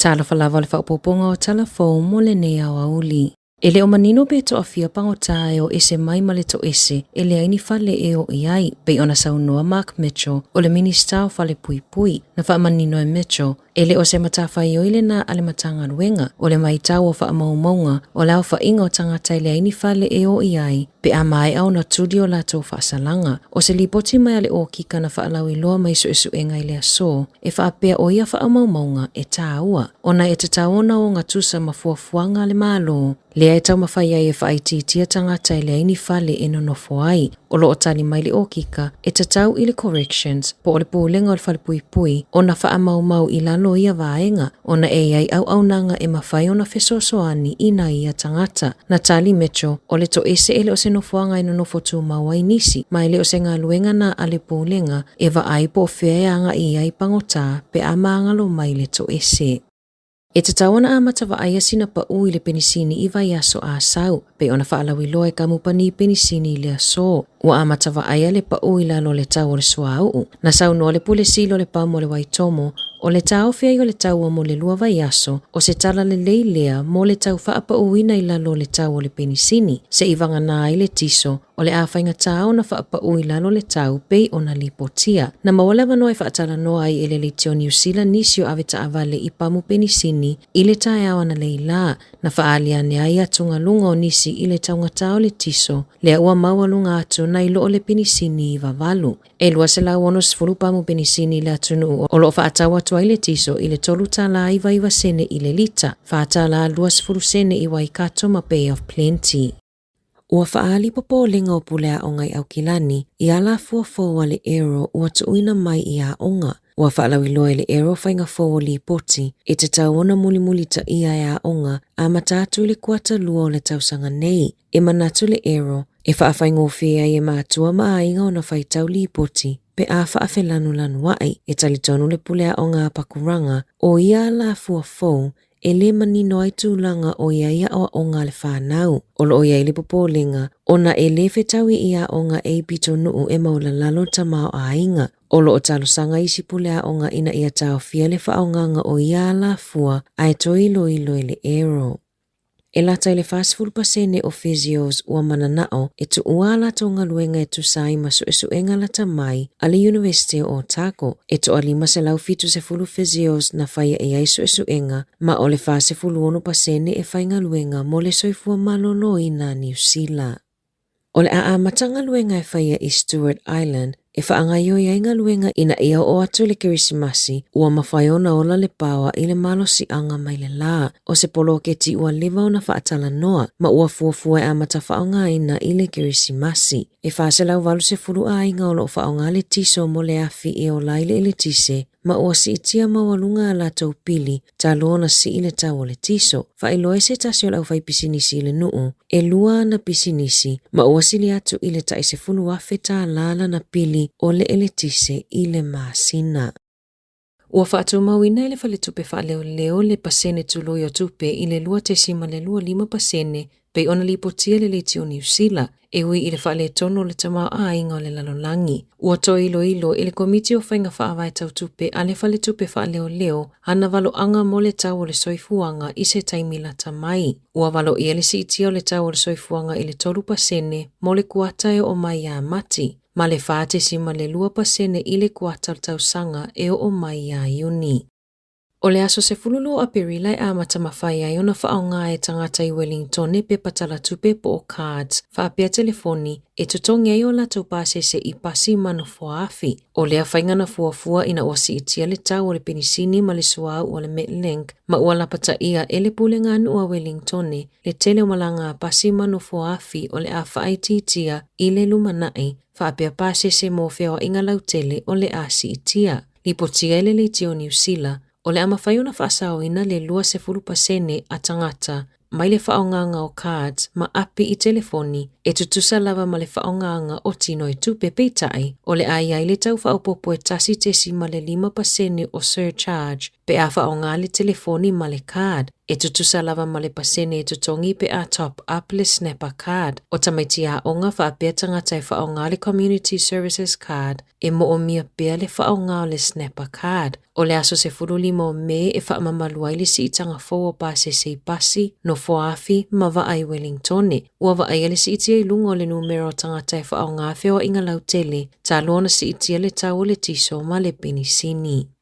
Talofa lava o le faaopoopoga o tala fou mo lenei aoauli. E le o manino pe toafia pagota e o ese mai ma le toese e leai ni fale e o i ai, pei ona saunoa Mark Mitchell o le Minista o Falepuipui. Na faamanino e Mitchell, e le o se matafaioi lena a le Matagaluega, o le maitau o faamaumauga o le aofaiga o tagata e leai ni fale e o i ai pe a maea ona tuli o latou faasalaga. O se lipoti mai a le Okika na faalauiloa mai suesuega i le aso, e faapea o ia faamaumauga e tāua, ona e tatau ona ogatusa ma fuafuaga a le Malo, lea e taumafai ai e faaitiitia tagata e leai ni fale e nonofo ai. O lo o tali mai le Okika, e tatau i le Corrections, po o le Pulega o le Falepuipui, ona faamaumau i lalo o ia vaega, ona e i ai auaunaga e mafai ona fesoasoani i nai ia tagata. Na tali Mitchell, o le toese e le o se nofoaga e nonofo tumau ai nisi, ma e le o se galuega na a le Pulega e vaai po o fea e agai i ai pagota pe a magalo mai le toese. E tatau ona amata vaaia sina paʻu i le penisini i vaiaso Asau, pei ona faalauiloa e kamupani penisini i le aso. Ua amata vaaia le paʻu i lalo o le tau o le suauu. Na saunoa le Pule Sili o le Pamu o le Waitomo, o le taofi ai o le taua mo le 2 vaiaso, o se tala lelei lea mo le tau faapaʻuina i lalo o le tau o le penisini, seʻi vagana ai le tiso, o le a faigata ona faapaʻu i lalo le tau pei ona lipotia. Na maua le avanoa e faatalanoa ai e le Leitio Niu Sila nisi o avetaavale i pamu penisini i le taeao analeila, na faaali ane ai atugaluga o nisi i le taugata o le tiso, lea ua maualuga atu nai lo le penisini 98. E 260 pamu penisini i le atunuu o lo o faatau atu ai le tiso i le $3.99 i le lita, $4.20 i Waikato ma Bay of Plenty. Ua faaali popolega o pule aoga i Aukilani i alafua fou a le Ero ua tuuina mai i aoga. Ua faalauiloa e le Ero faiga fou o lipoti e tatau ona mulimulitaia e aoga amata atu i le kuata 2 o le tausaga nei. E manatu le Ero e faafaigofie ai e matua ma aiga ona faitau lipoti pe a faafelanulanuai. E talitonu le pule aoga a Pakuranga o ia alafua fou e lē manino ai tulaga o i ai aʻoaʻoga a le fanau. O lo o i ai le popolega, ona e lē fetaui i aoga e i pitonuu e maualalalo tamaoaiga. O lo o talosaga isi pule aoga ina ia taofia le faaaogaga o ia alafua ae toe iloilo i le ero. E lata i le 40% o physios ua mananao e tuua a latou galuega e tusa ai ma suesuega lata mai a le Iunivesite o Otago. E toa 570 physios na faia i ai suesuega ma o le 46% e faigaluega mo le soifua maloloina a Niu Sila. O le a amata galuega e faia i Stewart Island e faagaioi ai galuega ina ia oo atu le Kerisimasi, ua mafai ona ola le paoa i le malosiaga mai le lā. O se poloketi ua leva ona faatalanoa ma ua fuafua e amata faaaogaina i le Kerisimasi. E 480 aiga o lo o faaaoga le tiso mo le afi e ola ai le eletise, ma ua siitia maualuga a latou pili talu ona sii le tau o le tiso. Faailoa e se tasi o le aufaipisinisi i le nuu, e 2 ana pisinisi ma ua sili atu i le tai $10,000 lana pili o le eletise i le masina. Ua faatumauina e le Faletupe Faaleoleo le pasene tului o tupe i le 2.25% pei ona lipotia le Leitio Niu Sila, e ui i le faaletonu o le tamaoaiga o le lalolagi. Ua toe iloilo e le Komiti o Faiga Faavae Tau Tupe a le Faletupe Faaleoleo ana valoaga mo le tau o le soifuaga i se taimi lata mai. Ua valoia le siitia o le tau o le soifuaga i le 3% mo le kuata e oo mai ia Mati, ma le 4.2% i le kuata o le tausaga e oo mai ia Iuni. O le aso 12 o Aperila e amata mafai ai ona faaaoga e tagata i Wellingtone pepa talatupe po o cards faapea telefoni e totogi ai o latou pasese i pasi ma nofoaafi. O lea faiga na fuafua ina ua siitia le tau o le penisini ma le suauu o le Metlink ma ua lapataia e le Pulega Nuu a Wellingtone le tele o malaga a pasi ma nofoaafi o le a faaitiitia i le lumanai faapea pasese mo feoaiga lautele o le a siitia. Lipotia e le Leitio Niu Sila, o le a mafai ona faasaoina le 20% a tagata mai le faaaogaga o cards ma api i telefoni e tutusa lava ma le faaaogaga o tino i tupe. Peitai, o le a i ai le tau faaopoopo e 1.5% o surcharge pe a faaaoga le telefoni ma le card. E tutusa lava ma le pasene e totogi pe a top up le Snapper Card. O tamaiti aoga faapea tagata e faaaoga le Community Services Card e moomia pea le faaaoga o le Snapper Card. O le aso 15 o Me e faamamalu ai le siitaga fou o pasese i pasi, nofoa afi ma vaa i Wellingtone. Ua vaaia le siitia i luga o le numera o tagata e faaaoga feoaiga lautele, talu ona siitia le tau o le tiso ma le penisini.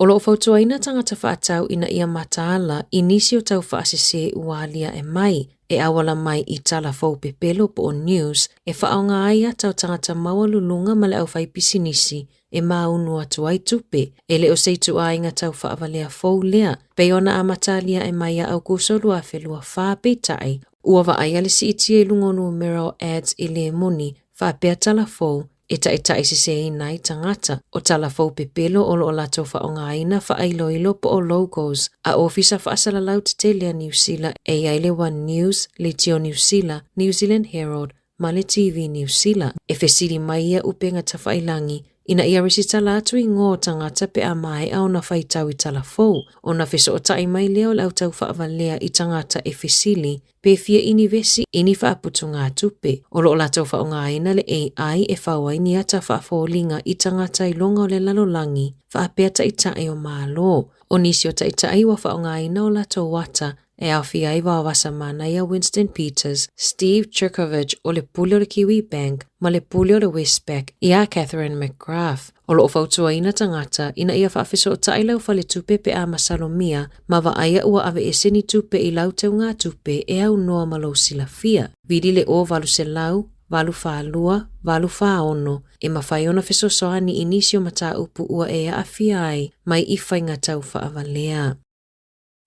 O loo fautuaina tagata faatau ina ia mataala i nisi o tau faasese ua aliae mai e auala mai i tala fou pepelo po o news e faaaoga ai ata o tagata maualuluga ma le aufaipisinisi e maunu atu ai tupe. E le o se ituaiga tau faavalea fou lea, pei ona amatalia e mai ia Aukuso 2024 peitai, ua vaaia le siitia i luga o numera o ads e le moni, faapea tala fou e taita'iseseina ai tagata. O tala fou pepelo o loo latou faaaogaina faailoilo po o logos a ofisa faasalalau tetele a Niu Sila e i ai le One News, Leitio Niu Sila, New Zealand Herald ma le TV Niu Sila. E fesili mai ia upega tafailagi ina ia resitala atu igoa o tagata pe a maea ona faitau i tala fou, ona fesoota'i mai lea o le autau faavalea i tagata e fesili pe fia inivesi i ni faaputugatupe. O loo latou faaaogaina le AI e fau ai ni ata faafoliga i tagata i luga o le lalolagi faapea taʻitaʻi o Malo. O nisi o taʻitaʻi ua faaaogaina o latou ata e aofia ai Vaovasa Manaia Winston Peters, Steve Cherkovich o le pule o le Kiwi Bank ma le pule o le Westpac iā Catherine McGrath. O loo fautuaina tagata ina ia faafesootaʻi lau faletupe pe a masalomia ma vaaia ua aveese ni tupe i lau teugatupe e aunoa ma lou silafia. Vili le 0 800 842 846 e mafai ona fesoasoani i nisi o mataupu ua e aafia ai mai i faiga tau faavalea.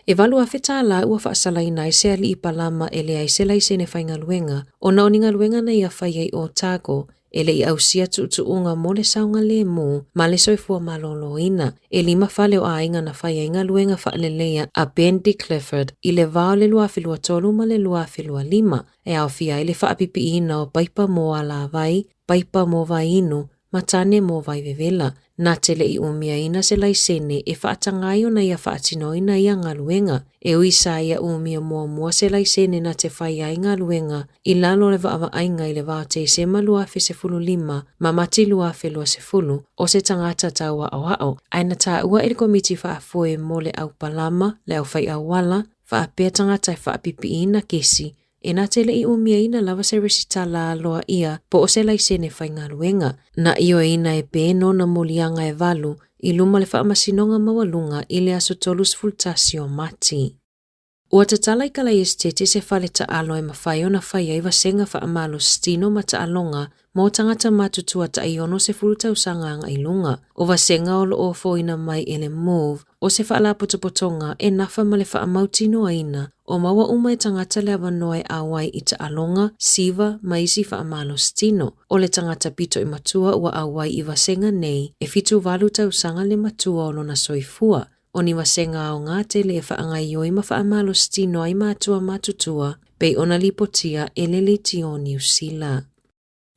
E $8,000 ua faasalaina ai se alii palama e leai se laisene faigaluega ona o ni galuega na ia fai ai Otago e le i ausia tuutuuga mo le saogalemu ma le soifua malōlōina. E lima fale o aiga na fai ai galuega faaleleia a Ben De Clifford i le va o le 2023 ma le 2025 e aofia ai le faapipiina o paipa mo alavai, paipa mo vaiinu ma tane mo vaivevela. Na te le i umiaina se laisene e faataga ai ona ia faatinoina ia galuega. E ui sa ia umia muamua se laisene na te fai ai galuega i lalo o le vaavaaiga i le va o Tesema 2015 ma Mati 2020 o se tagata tauaoao, ae na taua e le Komiti Faafoe mo le Aupalama, le Aufaiauala, faapea tagata e faapipiina kesi e na te le i umiaina lava se resitala aloaia po o se laisene faigaluega. Na ioeina e Ben ona moliaga e valu i luma o le Faamasinoga Maualuga i le aso 31 o Mati. Ua tatala i Kalaiestete se fale taalo e mafai ona fai ai vasega faamalositino ma taaloga mo tagata matutua taʻi 60 tausaga agai i luga. O vasega o loo ofoina mai e le MOVE o se faalapotopotoga e nafa ma le faamautinoaina o maua uma e tagata le avanoa e auai i taaloga, siva ma isi faamalositino. O le tagata pito i matua ua auai i vasega nei e 78 tausaga le matua o lona soifua. O ni vasega aoga tele e faagaioi ma faamalositino ai matua matutua pei ona lipotia e le Leitio Niu Sila.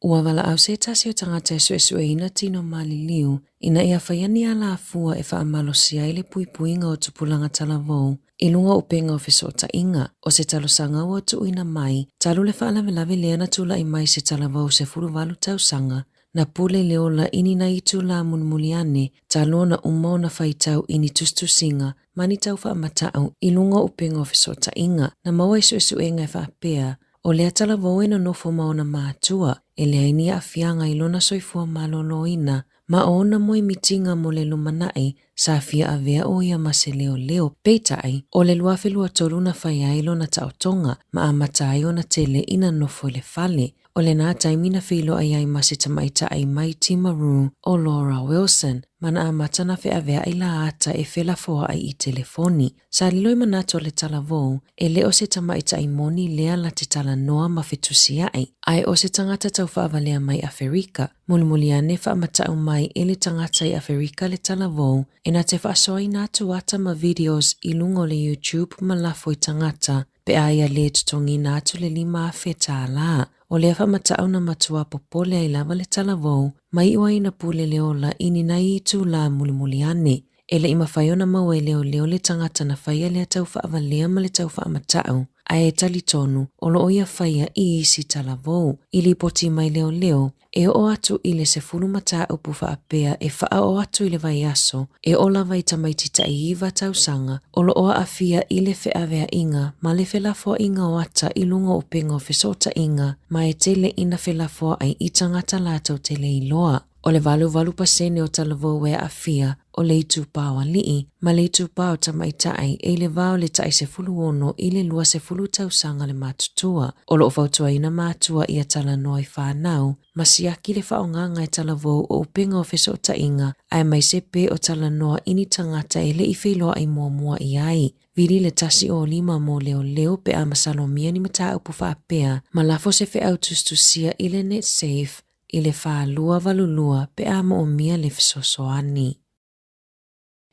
Ua valaau se tasi o tagata e suesueina tino maliliu ina ia faia ni alafua e faamalosia ai le puipuiga o tupulaga talavou i luga o upega o fesootaiga. O se talosaga ua tuuina mai talu le faalavelave lea na tulaʻi mai se talavou 18 tausaga na pule le ola i ni nai itulā mulimuli ane talu ona uma ona faitau i ni tusitusiga ma ni tau faamata'u i luga o upega o fesootaiga. Na maua i suesuega e faapea o lea talavou e nonofo ma ona matua e leai ni aafiaga i lona soifua malōlōina ma o ona moemitiga mo le lumanaʻi sa fia avea o ia ma se leoleo. Peitai, o le 2023 na fai ai lona taotoga ma amata ai ona tele ina nofo i le fale. O lenā taimi na feiloai ai ma se tamaitaʻi mai Timaru o Laura Wilson ma na amata na feaveaʻi la ata e felafoaʻi i telefoni. Sa lilo i manatu o le talavou e le o se tamaitaʻi moni lea la te talanoa ma fetusiaʻi, ae o se tagata tau faavalea mai Aferika. Mulimuli ane faamataʻu mai e le tagata i Aferika le talavou e na te faasoaina atu ata ma videos i luga o le YouTube ma lafo i tagata pe a ia lē totogiina atu le $5,000. O lea faamataʻu na matuā popole ai lava le talavou ma iʻu ai na pule le ola i ni nai itulā mulimuli ane. E le i mafai ona maua e leoleo le tagata na faia lea tau faavalea ma le tau faamata'u, ae e talitonu o lo o ia faia i isi talavou. I lipoti mai leoleo, e oo atu i le 10 mataupu faapea e faaoo atu i le vaiaso, e oo lava i tamaiti tai 9 tausaga o lo o aafia i le feaveaiga ma le felafoaiga o ata i luga o upega o fesootaiga ma e tele ina felafoai i tagata latou te le iloa. O le 88% o talavou e aafia o le itupa o alii ma le itupa o tamaitai e i le va o le tai 16 i le 20 tausaga le matutua. O lo o fautuaina matua ia talanoa i fanau ma siaki le faaaogaga e talavou o upega o fesootaiga aemaise pe o talanoa i ni tagata e le i feiloai muamua i ai. Vili le 105 mo leoleo pe a masalomia ni mataupu faapea ma lafo se feau tusitusia i le NetSafe i le 4282 pe a moomia le fesoasoani.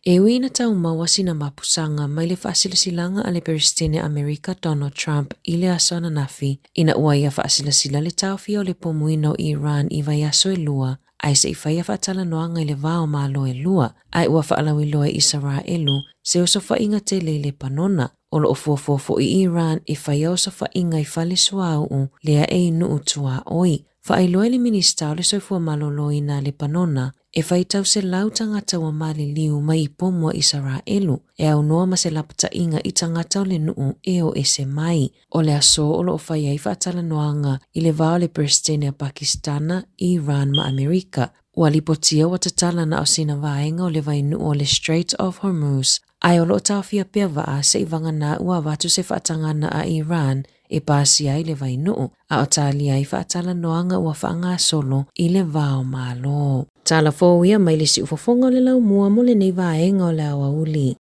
E ui ina tau maua sina mapusaga mai le faasilasilaga a le Peresetene Amerika Donald Trump i le aso ananafi, ina ua ia faasilasila le taofia o le pomuina o Iran i vaiaso e lua, ae se i faia faatalanoaga i le va o Malo e lua, ae ua faalauiloa e Isaraelu se osofaiga tele i Lepanona. O lo o fuafua foi Iran e faia osofaiga i fale suauu lea e i nuu tuaoi. Faailoa e le Minisita o le Soifua Maloloina a Lepanona, e faitau 100 tagata ua maliliu mai i pomu a Isaraelu, e aunoa ma se lapataiga i tagata o le nuu e o ese mai. O le aso o lo o fai ai faatalanoaga i le va o le Peresetene a Pakistana, Iran ma Amerika. Ua lipotia ua tatala na o sina vaega o le vainuu o le Strait of Hormuz, ae o lo o taofia pea vaa se i vagana ua avatu se faatagana a Iran e pasia ai le vainuu, a o talia ai faatalanoaga ua faagasolo i le va o Malo. Tala fou ia mai le siufofoga o le laumua mo lenei vaega o le aoauli.